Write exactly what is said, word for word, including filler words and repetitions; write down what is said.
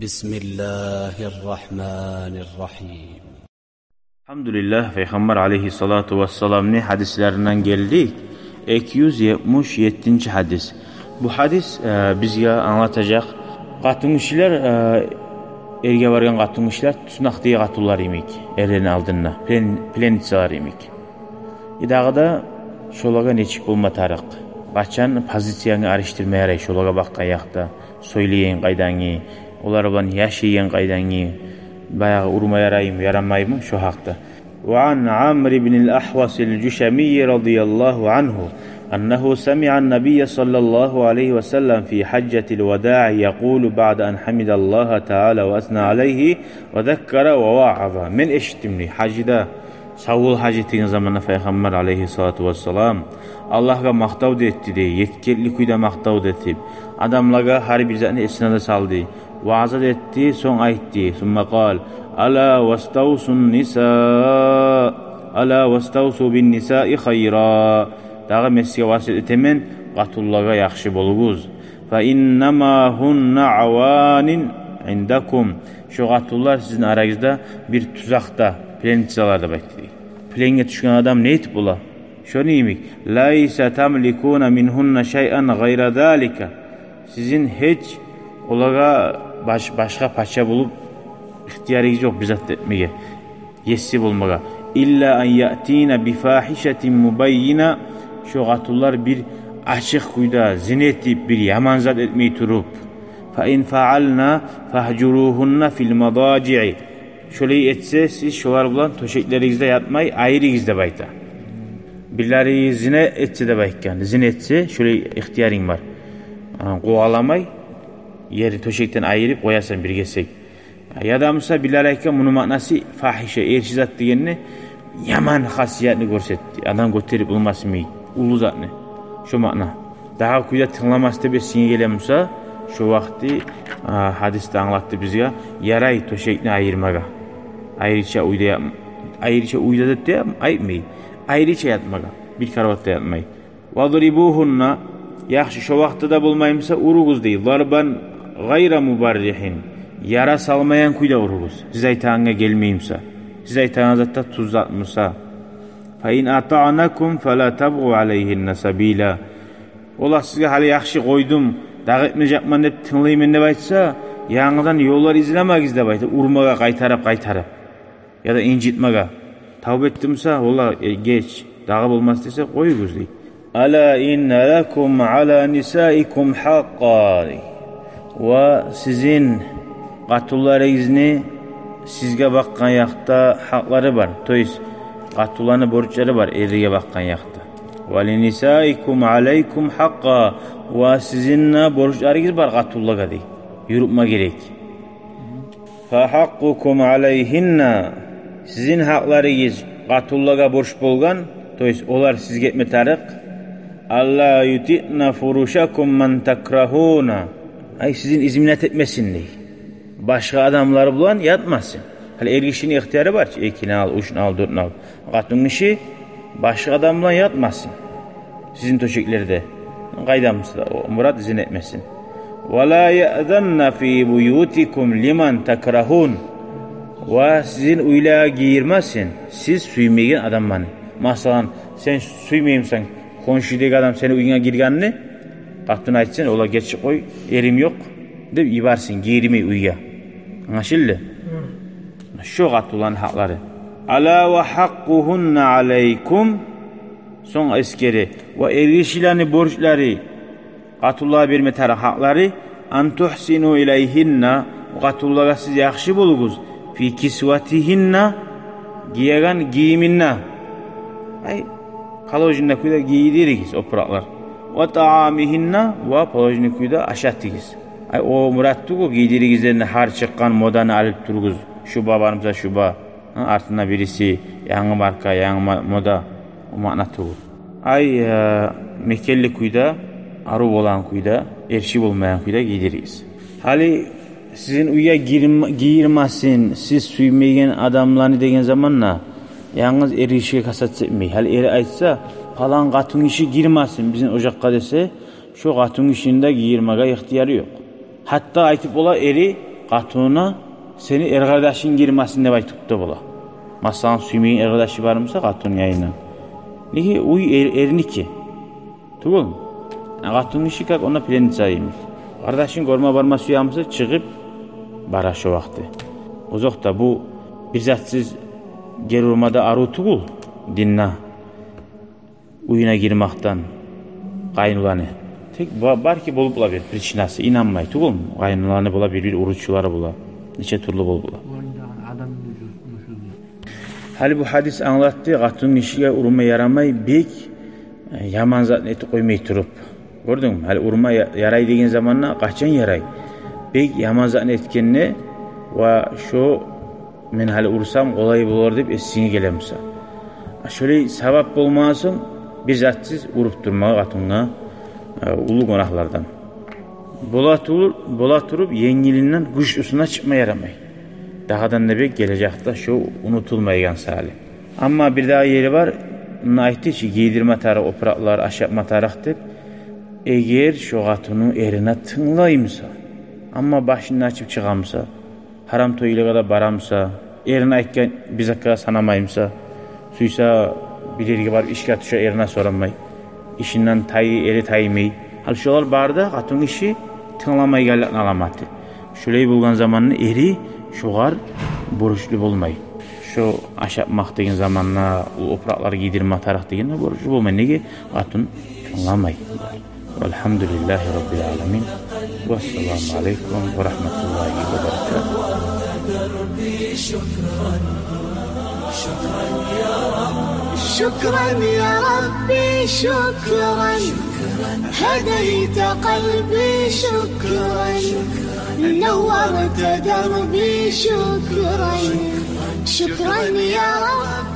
بسم الله الرحمن الرحيم. Алгьамдулиллагь, Пайхаммар алайгьиссалату вассаламны гьадислеринден гелди эки юз етмиш еттинчи гьадис. Бу гьадис, э, бизге англатажакъ. Къатынгишилер, э, эрге баргъан къатынгишилер туснакъдагъы къатынлар йимик, эрлени алдында, плен-, пленницалар йимик. И дагъы да шолагъа нечик болма тарыкъ? Къачан позициянгны алышдырма ярай шолагъа бакъгъан якъда, сёйлейген къайдангы, олар булан яшайгъан къайдангы, баягъы урма яраймы, ярамаймы, шо гьакъда. وعن عمرو بن الأحوص الجشمي رضي الله عنه أنه سمع النبي صلى الله عليه وسلم في حجة الوداع يقول بعد أن حمد الله تعالى وأثنى عليه وذكر ووعظ. Мен эшитдим дей, гьажда, савбол гьаж этеген заманда Пайхаммар алайгьиссалату вассалам Аллагьгъа макътав да этди дей, етгенли кюйде макътав да этип, адамлагъа гьар бир затны эсине де салды, ваъза да этди, сонг айтды: ثم قال: ألا واستوصوا النساء، ألا واستوصوا بالنساء خيرا. Дагъы мен сизге васият этемен, къатынлагъа яхшы болугъуз. فإنما هن عوان عندكم. Шо къатынлар сизин арагъызда бир тузакъ да, пленницалар деп айтды дей. Пленге тюшген адам не этип бола? Шону йимик. ليس تملكون منهن شيئا غير ذلك. Сизин гьеч олагъа баш-, башгъа пача болуп ихтиярыгъыз ёкъ бир зат этмеге, еси болмагъа. إلا أن يأتين بفاحشة مبينة. Шо къатынлар бир ачыкъ кюйде зина этип, бир яман зат этмей туруп. فإن فعلن فاهجروهن في المضاجع. Шолай этсе, сиз шолар булан тёшеклеригизде ятмай айырыгъыз деп айта. Бирлери зина этсе деп айтгъан. Зина этсе, шолай ихтиярынг бар. А, къуваламай, ерни тёшекден айырып къоясан бир гесек. Яда буса бирлери айтгъан, муну маънасы фагьиша, эрши зат дегенни, яман хасиятны гёрсетди. Адам гётерип болмас йимик уллу затны. Шо маъна. Дагъы кюйде тынгламас деп эсинге геле буса, шо вакъти, а, гьадисде англатды бизге, ярай тёшекни айырмагъа. Айрыча уьйде ят-, айрыча уьйде деп де айтмай. Айрыча ятмагъа, бир кроватда ятмай. واضربوهن, яхшы, шо вакъти де болмай буса, уругъуз дей. ضربا غير مبرح. Яра салмайгъан кюйде уругъуз. Сиз айтагъангъа гелмей буса, сиз айтагъан зат да тюз зат буса. فإن أطعنكم فلا تبغوا عليهن سبيلا. Олар сизге гьали яхшы къойдум, дагъы этмежекмен деп, тынглайман деп айтса, янгыдан ёллар излемегиз деп айта, урмагъа къайтарып-къайтарып, яда инжитмеге. Тавба этди буса, олар, э, геч, дагъы болмас десе, къоюгъуз дей. ألا إن لكم على نسائكم حقا. Ва сизин къатынларыгъызны сизге бакъгъан якъда гьакълары бар. То есть, къатынланы борчлары бар эрге бакъгъан якъда. ولنسائكم عليكم حقا. Ва сизин де борчларыгъыз бар къатынлагъа дей. Юрютме герек. فحقكم عليهن, сизин гьакъларыгъыз къатынлагъа борч болгъан, то есть олар сизге этме тарыкъ. ألا يطعن فرشكم من تكرهون. Ай, сизин изменять этмесин дей. Башгъа адамлар булан ятмасын. Гьали эргишини ихтияры бар чы, экини ал, уьчню ал, дёртню ал. Къатынгиши башгъа адам булан ятмасын сизин тёшеклерде. Къайдан буса да, о мурат, зина этмесин. ولا يأذن في بيوتكم لمن تكرهون. Ва сизин уьйлеге гийирмесин сиз сюймейген адамланы. Масала, сен сюймеймисен хоншудагъы адам сени уьюнге гиргенни, къатын айтсын, олар гечип къой, эрим ёкъ деп йиберсин, гийирмей уьйге. Англашылды? Шо къатынланы гьакълары. ألا وحقهن عليكم. Сонг эсгере: ва эргишилени борчлары, къатынлагъа берме тарыкъ гьакълары. أن تحسنوا إليهن, къатынлагъа сиз яхшы болугъуз. في كسوتهن, гиеген гийиминде. Ай, положенный кюйде гийдиригиз опуракълар. وطعامهن, ва положенный кюйде ашатыгъыз. Ай, о мурат тюгюл, гийдиригиз дегенде, гьар чыкъгъан моданы алып туругъуз. Шуба бармыса, шуба. Гьа, артында бириси янгы марка, янгы ма-, мода, о маъна тюгюл. Ай, э, мекенли кюйде, арив болагъан кюйде, эрши болмайгъан кюйде гийдиригиз. Гьали сизин уьйге гийирм-, гийирмесин сиз сюймейген адамланы деген заманда, янгыз эргишиге касаться этмей. Гьали эри айтса, палан къатынгиши гийирмесин бизин ожакъгъа десе, шо къатынгишини де гийирмеге ихтияры ёкъ. Гьатта айтып бола, эри Къатынына сени эркъардашынг гирмесин деп айтып да бола. Масала, сюймейген эркъардашы бар буса къатынны янындан. Неге, уьй эр-, эрники. Тюгюлмю? А къатынгиши как она пленница йимик. Къардашын гёрме барма сюе буса, чыгъып бара шо вакъти. Озокъда, бу бир затсыз гери урма да арив тюгюл динде. Уьюне гирмекден къайнуланы. Тек ба-, балики болуп бола бир причинасы, инанмай, тюгюлмю? Къайнуланы бола бир-бир уручулары бола. Нече тюрлю болуп бола. Гьали бу гьадис англатды, къатынгишиге урма ярамай, бек, э, яман затны этип къоймай туруп. Гёрдюнгмю? Гьали урма я-, ярай деген заманда къачан ярай? Бек яман затны этгенде ва шо мен гьали урсам къолай болар деп эсинге геле буса. А шолай сабап болмагъан сонг, бир затсыз уруп турмагъа къатынгъа, э, уллу гюнагьлардан. Бола тур-, бола туруп, енгилинден гючлюсюне чыкъма ярамай. Дагъыдан да бек гележекде шо унутулмайгъан саялы. Амма бир дагъы ери бар, муна айтды чы, гийдирме тарыкъ опуракълар, ашатма тарыкъ деп. Эгер шо къатыны эрине тынглай буса, амма башын ачып чыгъа буса, гьарам тойлугъа да бара буса, эрини айтгъан бир затгъа санамай буса, сюйсе бир ерге барып ишге тюше, эрине сорамай, ишинден тай-, эри таймай. Гьали шолар бары да къатынгиши тынгламайгъанлыкъны аламаты. Шолай болгъан заманда эри шогъар борчлу болмай. Шо ашатмакъ деген заманда, о опуракълар гийдирме тарыкъ дегенде борчлу болмай. Неге? Къатын тынгламай. والحمد لله رب العالمين. والسلام عليكم ورحمة الله وبركاته. شكرا يا ربي، شكرا. هديت قلبي، شكرا. نورت دربي، شكرا. شكرا يا رب.